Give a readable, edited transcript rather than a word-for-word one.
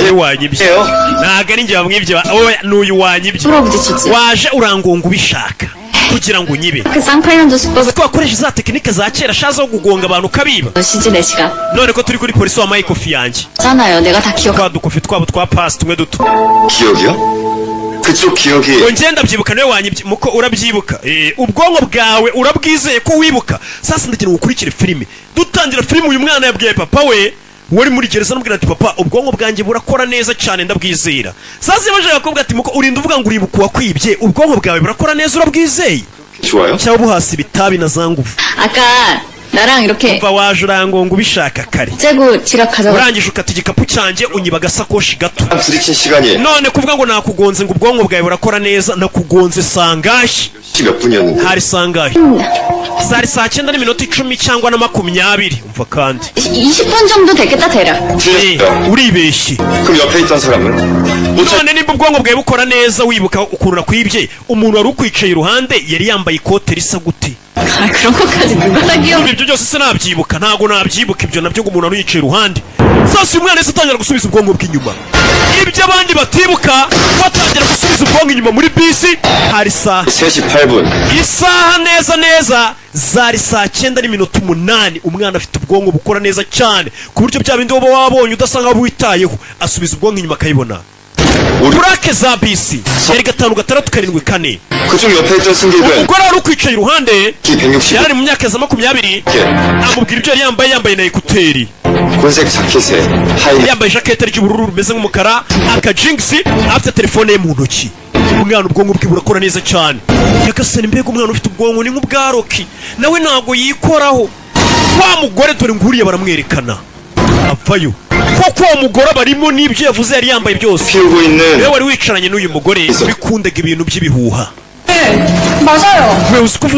Niwe wanyibye. 아니에요. Ntabwo ari njye wamwibye, oya, ni uyu wanyibye. 서로 부딪히지. Waje urangonga ubishaka kugira ngo unyibe. 그 쌍팔년 수법을 Ko wakoresha za tekinike za kera sha zo kugonga abantu ukabiba. 시지 내 시간. None ko turi kuri polisi, wampaye ikofi yanjye. 잖아요. 내가 다 기억. Twa dukofi twabo twa pasi tumwe duto. 기억이요? 그쪽 기억이 Ngo ngenda ndabyibuka, niwe wanyibye muko, urabyibuka? Ubwonko bwawe urabwizeye ko wibuka? Sasa ndagira ngo ukurikire filime. Dutangira filime, uyu mwana yabwiye papa we wari muri gereza, amubwira ati: "Papa, ubwonko bwanjye burakora neza cyane, ndabwizera." Sasa iyo bashaka kuvuga ati: "Muko, urinda uvuga ngo uribuka uwakwibye, ubwonko bwawe burakora neza, urabwizeye?" 좋아요? Cyangwa buhasi ibitabi na za ngufu? 아까 나랑 이렇게 Umva, waje urangonga ubishaka kare. 째고 지갑 가져가. Urangije ukata igikapu cyanjye, unyiba agasakoshi gato. 부딪힌 시간이 None kuvuga ngo nakugonze, ngo ubwonko bwawe burakora neza, nakugonze sangahe? 몇 분이었는데? Hari sangahe? Zari saa 9 n'iminota 10 cyangwa na 20. Umva kandi. 20분 정도 됐겠다 대략. 틀렸어요. Uribeshye. 그럼 옆에 있던 사람은? 못 None nimba ubwonko bwawe bukora neza, wibuka ukuntu nakwibye, umuntu wari ukwicaye iruhande yari yambaye ikote risa gute? 아, 그런 것까지 누가 다 기억? Ibyo byose sinabyibuka, ntabwo nabyibuka ibyo nabyo, ngo umuntu wari yicaye iruhande. Sasa uyu mwana wese atangira gusubiza ubwonko bw'inyuma, ibyo abandi batibuka, batangira gusubiza ubwonko inyuma. Muri bisi hari saa 3시 8분. Isaha neza neza zari saa 9 n'iminota 8. Umwana afite ubwonko bukora neza cyane, ku buryo bya bindi uba wabonye udasa nkaho witayeho, asubiza ubwonko inyuma akayibona. Purake za bisi yari 5674. 그쪽 옆에 있던 승객은 Umugore wari ukwicaye iruhande 키 165, yari mu myaka ya za 20. Amubwira ibyo yari yambaye, yambaye na écouteurs. 곤색 자켓에 하이 Yambaye ijakete ry'ubururu rumeze nk'umukara, akajingisi, afite telefone ye mu ntoki. Umwana ubwonko bwe burakora neza cyane. Nyagasani, mbega umwana ufite ubwonko ni nk'ubwa Rocky, nawe ntabwo yikoraho. Wa mugore dore nguriya, baramwerekana avayo koko. Uwo mugore barimo n'ibyo yavuze yari yambaye byose. 피우고 있는 Niwe wari wicaranye n'uyu mugore bikundaga ibintu by'ibihuha. 맞아요. We uzi ko uvuze.